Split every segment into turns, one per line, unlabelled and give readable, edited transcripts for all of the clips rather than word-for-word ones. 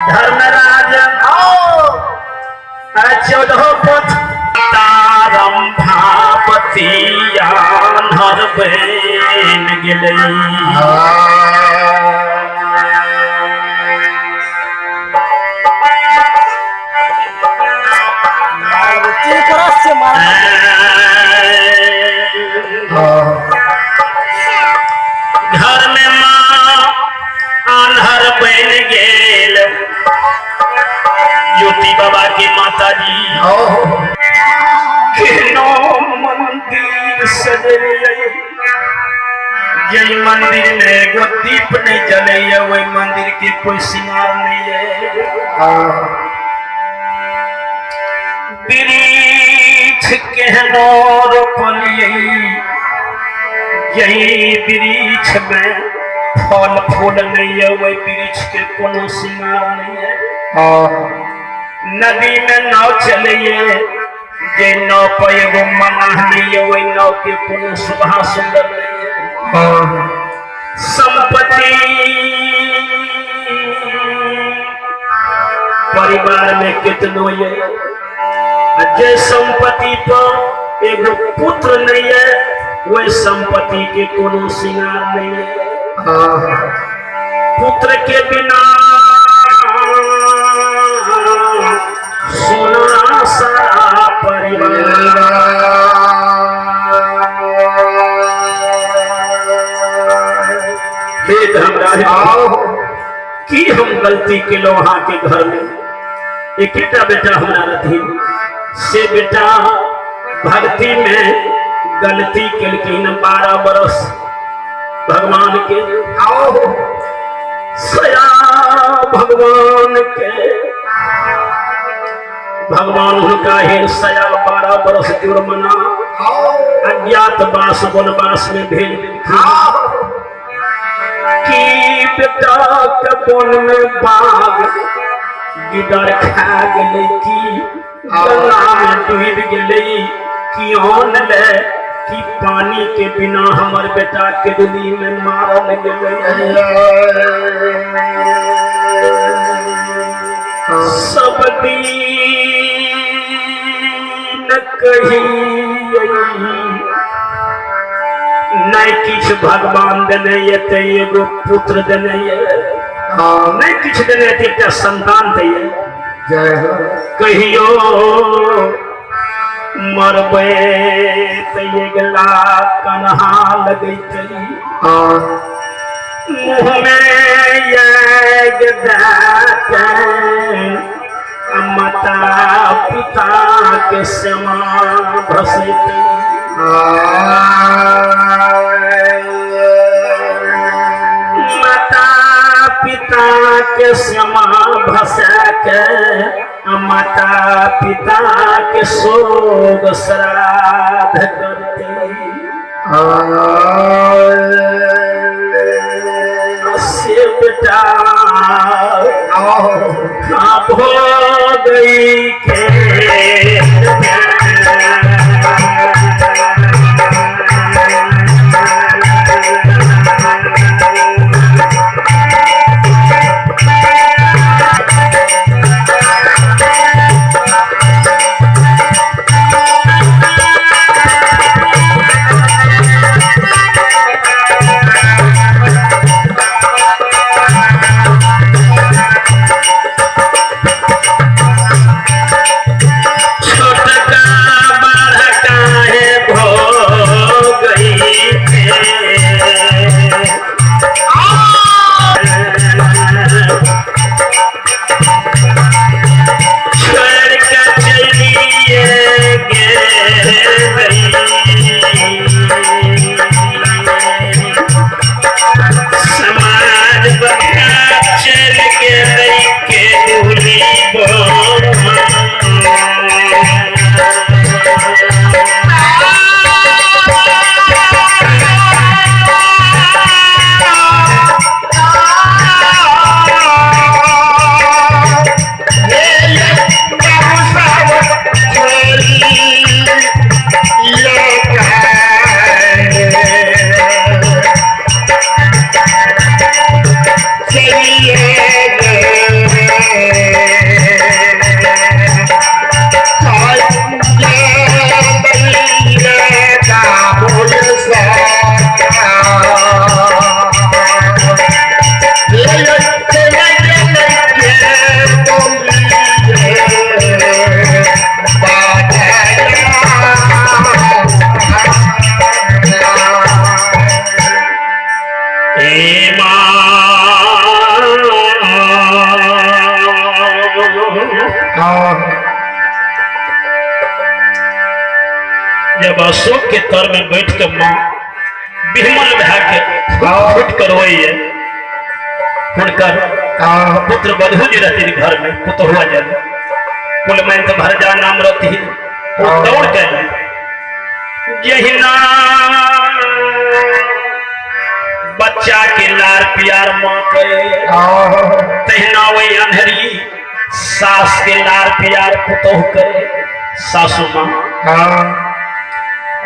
धर्मराज 14 पुत्र रंभावती आन्हर बनि गेलै। घर में माँ आन्हर बन गेल, ज्योति बाबा के माता जी केनो मंदिर सजलियै, जै मंदिर में एगो दीप नहीं जलैया वही मंदिर के कोई सिंगार नहीं है। वृक्ष केहनो रोपलियै, यही वृक्ष में फल फूल नहीं है, वही वृक्ष के कोनो सिंगार नहीं है। नदी में नाव चलैये, जे नाव पर एगो मलाह नहीं है, वही नाव के कोनो शोभा सुंदर नहीं है। संपत्ति परिवार में कितनो ये, जे संपत्ति पर एगो पुत्र नहीं है, वही संपत्ति के कोनो सिंगार नहीं है। पुत्र के बिना सोना सारा परिवार। हे धर्मराज, की हम गलती केलहुँ अहाँ के घर में? एकेटा बेटा हमरा रहथिन, से बेटा भक्ति में गलती केलखिन। 12 बरस भगवान के सया भगवान के भगवान हुनका हे सया 12 बरस जुर्माना अज्ञातवास वनवास में भेज देलखिन। की बेटा के वन में बाघ गिदड़ खा गेलै, की गंगा में डूबि गेलै, की ले कि पानी के बिना हमर बेटा के दिल्ली में मारल गेलै। सब दिन कही नहीं किछु भगवान देने ये ते एगो पुत्र देने ये, नहीं किछु देने ते एकटा संतान दैये।
जय हो।
कहियो मरबै ते अगिला कन्हा लगैतै, मुँह में आगि दए के माता पिता के श्यामा भसैतै। माता पिता के श्यामा भसा के माता पिता के शोक श्राद्ध करते। से बेटा हो गई के जब अशोक के तर में बैठ के माँ बिहमल भए के फूट कर रोइए, हुनकर पुत्र वधु जी रहती घर में, पुतहुआ जन कुलमंत भरजा नाम रहती, वो दौड़ के जहिना बच्चा के लार प्यार माँ करे तहिना वही अन्हरी सास के लार प्यार पुतोह करे सासू माँ।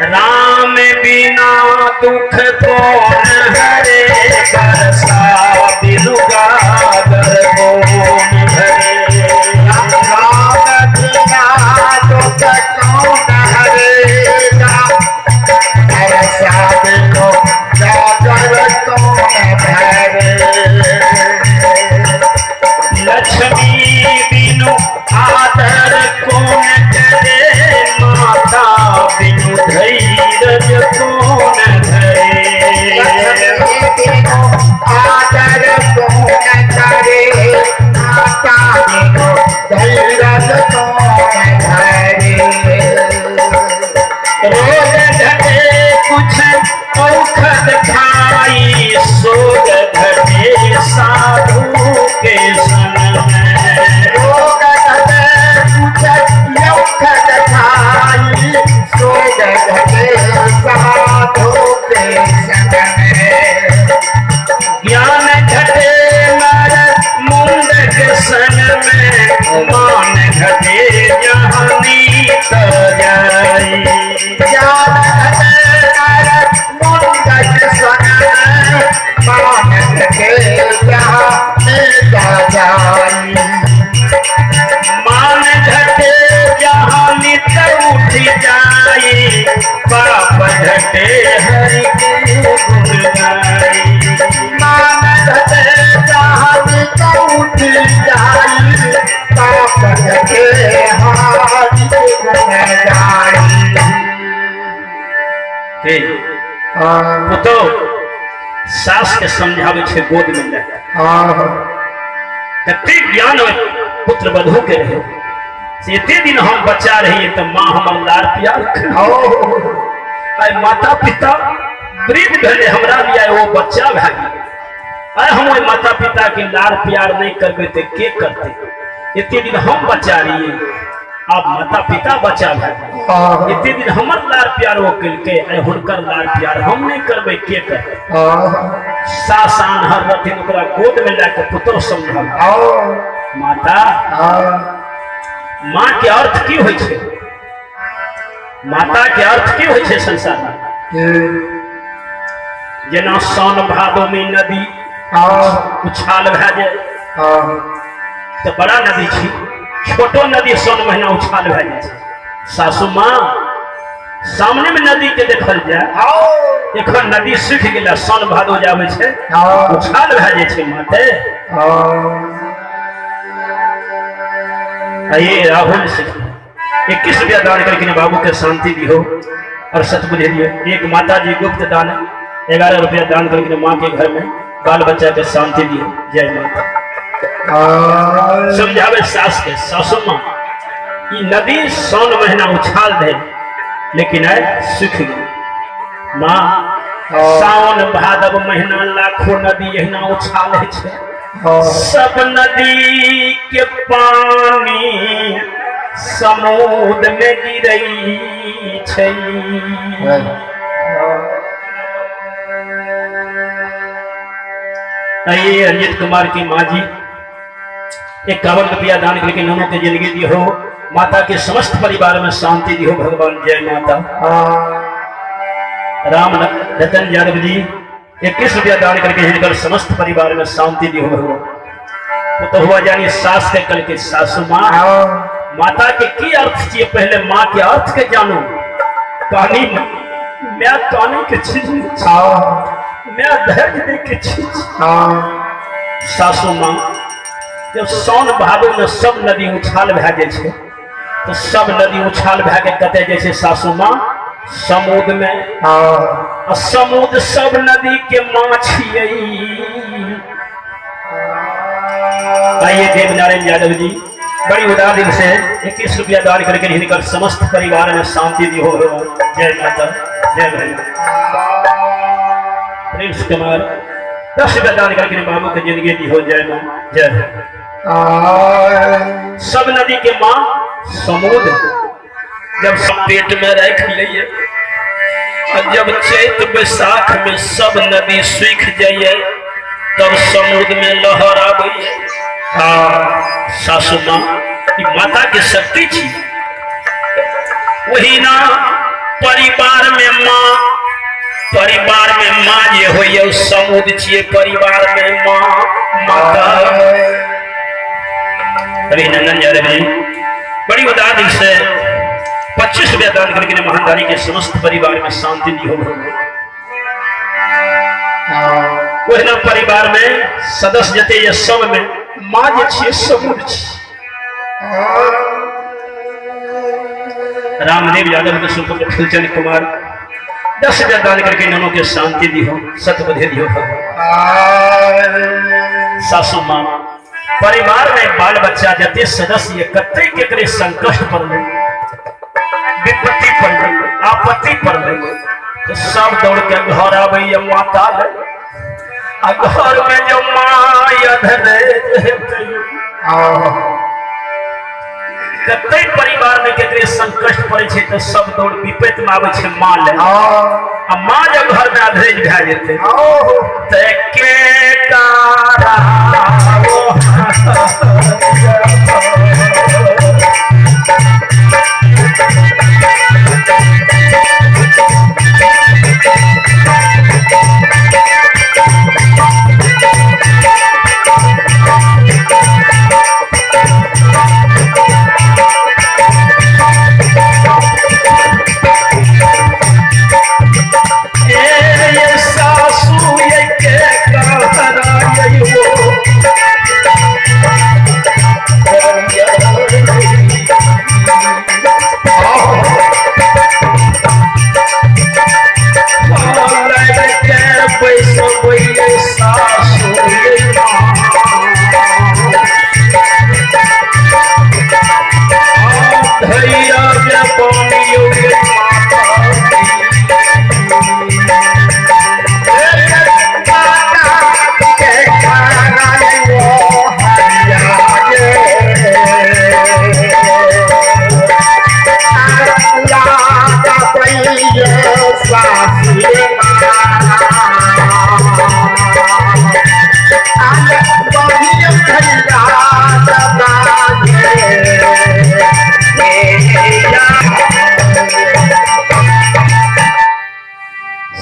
राम बिना दुख कौन हरे, बरसा बिनु गागर कौन भरे।
राम बिना दुख कौन हरे, बरसा बिनु गागर कौन भरे।
लक्ष्मी बिनु आदर कौन करे, माता बिनु धैर्य कौन धरे।
लक्ष्मी बिनु आदर कौन करे, माता बिनु धैर्य कौन धरे।
रोग घटे कुछ औखद खाई, सोग घटे साधु के संग में।
रोग घटे कुछ औखद खाई, सोग घटे साधु के संग में।
ज्ञान घटे नर मुंड के संग में, मान घटे जहाँ नीत जाई।
ज्ञान घटे नर मुंड के संग में, मान घटे जहाँ नीत जाई।
मान घटे जहाँ नित उठ जाई, पाप घटे हरि के गुण गाई।
मान घटे जहाँ नीत उठ जाई, पाप घटे हरि के गुण गाई।
पुतोह सास के समझावे छे गोद में ले, कते ज्ञान पुत्र वधू के रहे। एते दिन हम बच्चा रहिए तो माँ हमर लार प्यार आइ माता पिता वृद्ध भेले, हमरा लिए वो बच्चा भए गेल। आइ हम ओहि माता पिता के लार प्यार नहीं करबै तऽ के करतै? एते दिन हम बच्चा रहिए, आब माता पिता बच्चा भए गेल। एते दिन हमर लार प्यार ओ केलकै, आइ हुनकर लार प्यार हम नहीं करबै, के करतै? सास आन्हर रहथिन, ओकरा गोद में लए कऽ पुतोह समझल माता। माँ के अर्थ की होइ छै? माता के अर्थ की होइ छै संसार में? जेना साउन भादो में नदी उछाल भए जाय तऽ बड़ा नदी छी, छोटो नदी साउन महीना उछाल भए जाइ छै। सासू माँ सामने में नदी के देखल जाय, एखन नदी सूखि गेल, साउन भादो जाबै छै उछाल भए जाइ छै माते। आइए राहुल से 21 रुपया दान करके बाबू के शांति दिहो और सत बुझेलिए। एक माता जी गुप्त दान 11 रुपया दान करके माँ के घर में बाल बच्चा के शांति दियो। जय माता। समझावे सास के, सासू माँ ई नदी साउन महीना उछाल दे, लेकिन आय सूख गई। माँ सावन भादव महीना लाखों नदी एहिना उछाल है छै, सब नदी के पानी समुद्र में गिरै छै। आइए रंजित कुमार की माँ जी 51 रुपया दान करके नोनों के जिंदगी दी हो, माता के समस्त परिवार में शांति दी हो भगवान। जय माता। राम रतन यादव जी 21 रुपया दान करके हिनकर समस्त परिवार में शांति दी हो भगवान। तो हुआ जानी सास के कल के सासू माँ माता के की अर्थ चाहिए, पहले माँ के अर्थ के जानू। कहानी मैं कहानी के चीज मैं धैर्य दे के चीज। सासू माँ जब साउन भादो में सब नदी उछाल भए जाइ छै तो सब नदी उछाल भए के कतऽ जाइ छै सासू माँ? समुद्र में। आ समुद्र सब नदी के माँ छियै। आइए देवनारायण यादव जी बड़ी उदार दिल से 21 रुपया दान करके हिनकर समस्त परिवार में शांति दी हो। जय माता, जय भाई। प्रिंस कुमार 10 रुपया दान करके बाबू के जिंदगी दी हो। जय माँ, जय भाई। सब नदी के माँ समुद्र जब सब पेट में रख लिए और जब चैत बैसाख में सब नदी सूख जाइए तब समुद्र में लहर आबे। सासू माँ ई माता के शक्ति छी। वही ना परिवार में माँ, परिवार में माँ जे होइए समुद्र छिए, परिवार में माँ माता। अभिनंदन जा रहे बड़ी उदार दिल से 25 रुपया दान करके महादानी के समस्त परिवार में शांति दी हो। ओहिना परिवार में सदस्य जते ये सब में माँ जे छिए समुद्र छी। रामदेव यादव के सुपुत्र फूलचंद कुमार 10 रुपया दान करके ननों के शांति दी हो, सतबुद्धि दी हो। सासू माँ परिवार में बाल बच्चा जते सदस्य ये कते केकरे संकट पड़ले, विपत्ति पड़ले, आपत्ति पड़ले तो सब दौड़ के घर आबैया माता ले। आ घर में जो माँ अधरे कते परिवार में केकरे संकट पड़े छै तो सब दौड़ विपत्ति में आबै छै माँ ले। आ माँ जब घर में अधरेज भए जेतै तऽ के कारा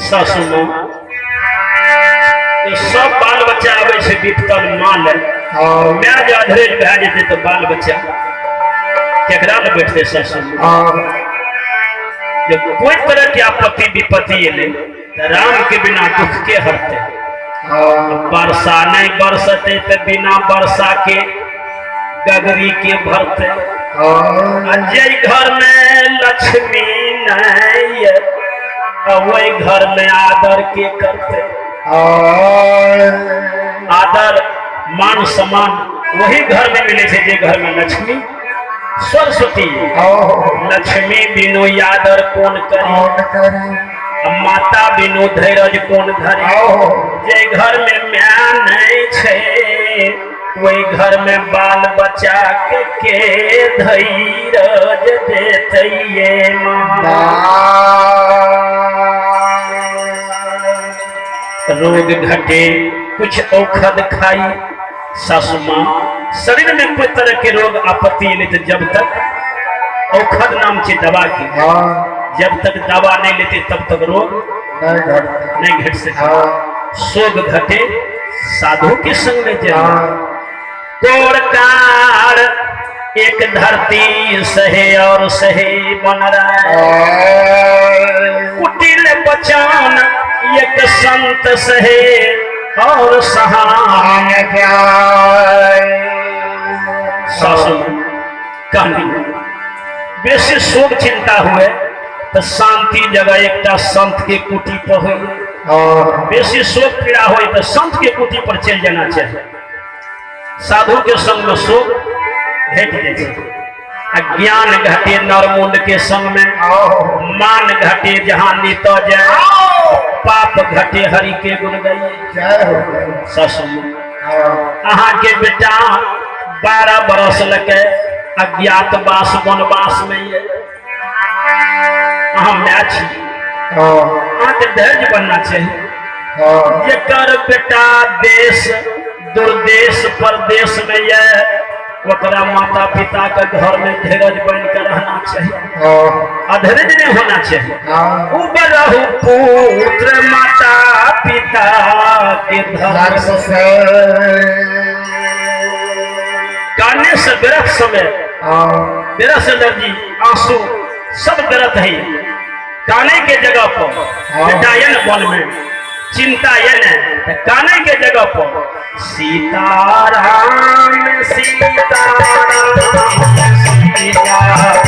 सासू माँ सब बाल बच्चा आबै छै विपतन माँ ले। माय जे अधरेज भए जेतै तऽ बाल बच्चा केकरा लग बैठतै सासू माँ? जब कोई तरह के आपत्ति विपत्ति एलै तऽ राम के बिना दुख के हरतै। वर्षा नहीं बरसते तऽ बिना वर्षा के गगरी के भरतै। आ जे घर में लक्ष्मी नहीं वही घर में आदर के करते, आदर मान सम्मान वही घर में मिले छे जे घर में लक्ष्मी सरस्वती। लक्ष्मी बिनु आदर कौन करे, माता बिनु धैर्य कौन धरे। जे घर में माय नहीं छे वही घर में बाल बच्चा के धैर्य देते माँ। रोग घटे कुछ औषध खाई सासू माँ। शरीर में कोई तरह के रोग आपत्ति एलै तो जब तक औषध नाम छे दवा के, जब तक दवा नहीं लेते तब तक रोग नहीं घट सके। शोक घटे साधु के संग में जाए। तोड़ एक धरती सहे और सहे बन कुटिल बचान एक संत सहे और सहान। सासू कहनी बेसी शोक चिंता हुए तो शांति जगह एकटा संत के कुटी पर हो। बेसी शोक पीड़ा हो तो संत के कुटी पर चल जाना चाहिए। साधु के संग में शोक भेट जाइ छै। आ ज्ञान घटे नरमुंड के संग में, मान घटे जहाँ नित जाय, पाप घटे हरि के गुण गाइए।
जय हो।
सासु अहाँ के बेटा 12 बरस लके अज्ञातवास वनवास में ये अहाँ माय छी, अहाँके धैर्य बनना चाहिए। जेकर बेटा देश दुर्देश परदेश में ये ओकरा माता पिता के घर में धीरज बन के रहना चाहिए, अधीरज नहीं होना चाहिए। उबरहु पुत्र माता पिता के धर्म
से।
काने से व्यर्थ समय, व्यर्थ एनर्जी, आंसू सब व्यर्थ है। काने के जगह पर बेटा ये न वन में चिंता ये न, काने के जगह पर सीताराम सीताराम सीताराम सीताराम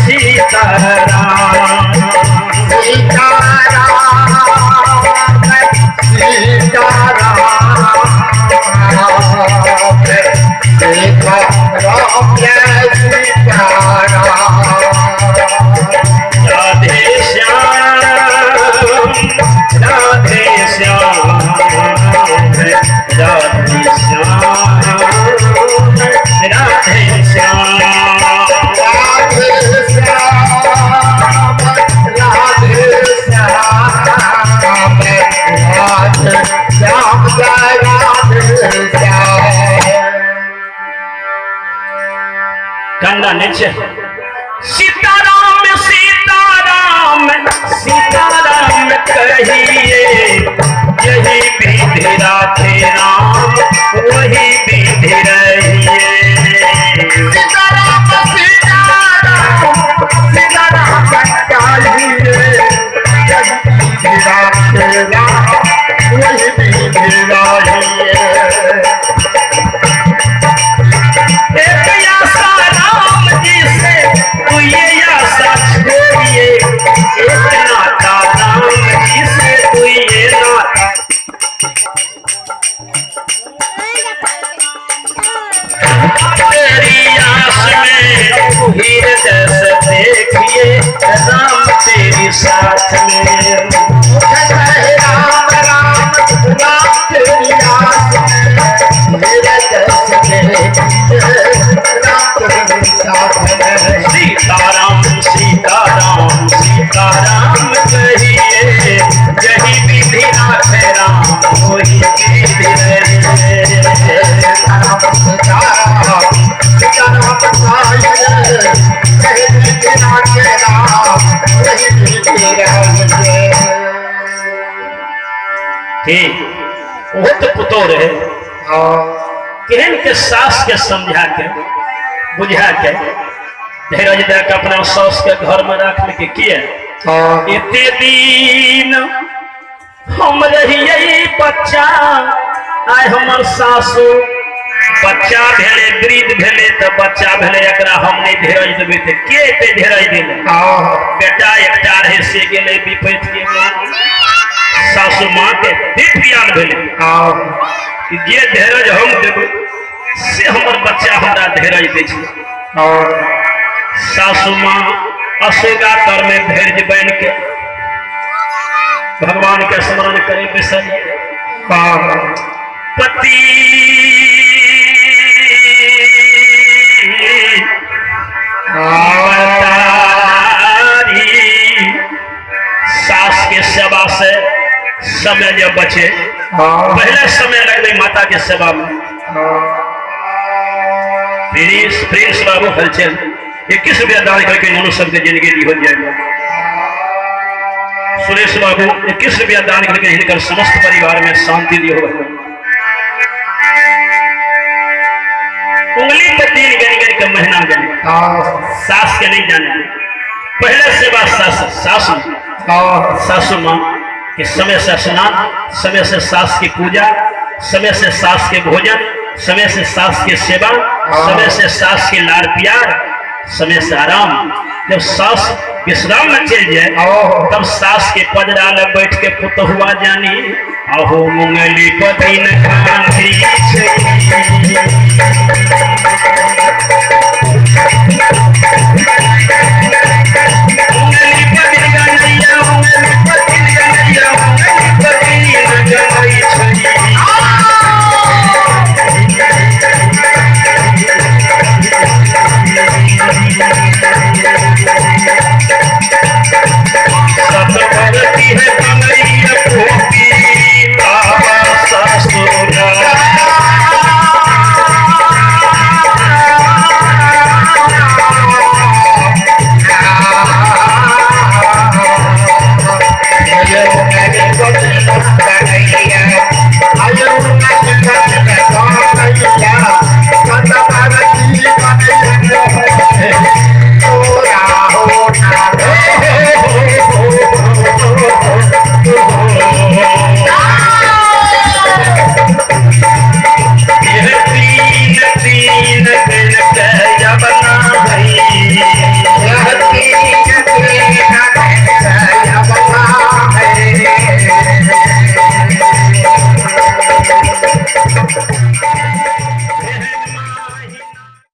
सीताराम सीताराम सीताराम।
राधे श्याम राधे श्याम राधे श्याम राधे श्याम
राधे श्याम राधे श्याम राधे श्याम जय राधे श्याम।
कंधा नीचे। सीताराम सीताराम सीताराम कहिए, यही विधि राधे राम वही विधि रहिए।
सीताराम सीताराम सीताराम कहिए, यही विधि राधे राम वही विधि रहिए।
एक आशा राम जी से दुए आशा छोड़िए, एक नाता राम जी से दुए नाता। तेरी आस में हृदय से देखिए, राम तेरी साथ में।
राम राम राम तेरी आस में, मेरे जैसे राम तेरे साथ में।
सीताराम सीताराम सीताराम कहिए, यही विधि राधे राम वही विधि रहिए।
सीताराम सीताराम सीताराम कहिए, यही विधि राधे राम वही विधि रहिए।
ठीक ओहो तो पुतोह रहे, केहन के सास के समझा के बुझा के धीरज दे के अपना सास के घर में रख ले के किया। एते दिन हम रहिए बच्चा, आइ हमर सासु बच्चा भेले वृद्ध भेले तो बच्चा भेले, एकरा हम नहीं धीरज देबै तऽ के एते धीरज देले। बेटा एकटा रहे से गेलै विपैत के, सासु माँ के दीप ज्ञान भेलै कि जे धीरज हम देबै से हमर बच्चा हमरा धीरज दै छै। सासु माँ अशोका तर में धैर्य बन के भगवान के स्मरण करे बिसरिए। पति महतारी सास के सेवा से समय जब बचे, पहले समय लगले माता के सेवा में। प्रिंस प्रिंस बाबू हलचल 21 रुपया दान करके मनुष्य सबके जिंदगी दी हो जाएगा। सुरेश बाबू 21 रुपया दान करके हिनकर समस्त परिवार में शांति दी हो। उंगली पर दिन गन गन के महीना गन, सास के नहीं जाने। पहले सेवा सास सासु सासु माँ कि समय से स्नान, समय से सास की पूजा, समय से सास के भोजन, समय से सास की सेवा, समय से सास की लाड़ प्यार, समय से आराम। जब सास विश्राम में चल जाए तब सास के पजरा में बैठ के पुतहुआ जानी, अहो मुंगली पतिन कांधी।